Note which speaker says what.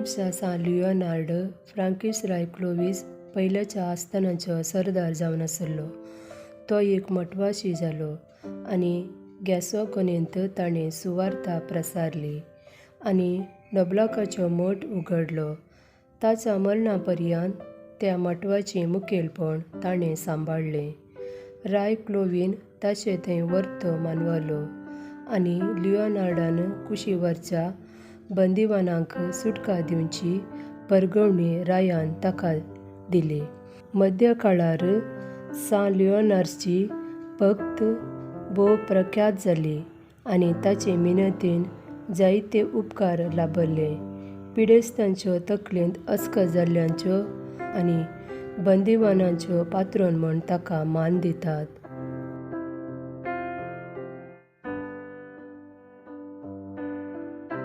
Speaker 1: फ्रांसच्या सां लियोनार्ड फ्रांकीश राय क्लोवीस पयल्याच्या आस्थानाचो सरदार जावन आसलो. तो एक मठवाशी जालो आनी गॅसोकोनेंत ताणें सुवार्ता प्रसारली आनी नोब्लाकाचो मठ उगडलो. ताच्या मरणा पर्यंत त्या मठवाचें मुखेलपण ताणें सांबाळ्ळें. राय क्लोवीन ताचे थंय वर्तो मानवलो आनी लियोनार्डान कुशीवरच्या बंदिवानांक सुटका दिवची परगवणी रायान ताका दिली. मध्य काळार सां लियोनार्डची भक्त भोव प्रख्यात जाली आनी ताचे मिनतीन जायते उपकार लाभले. पिडेस्तांच्यो तकलेंत अस्कत जाल्ल्यांच्यो आनी बंदिवानांच्यो पात्रोन म्हण ताका मान दितात.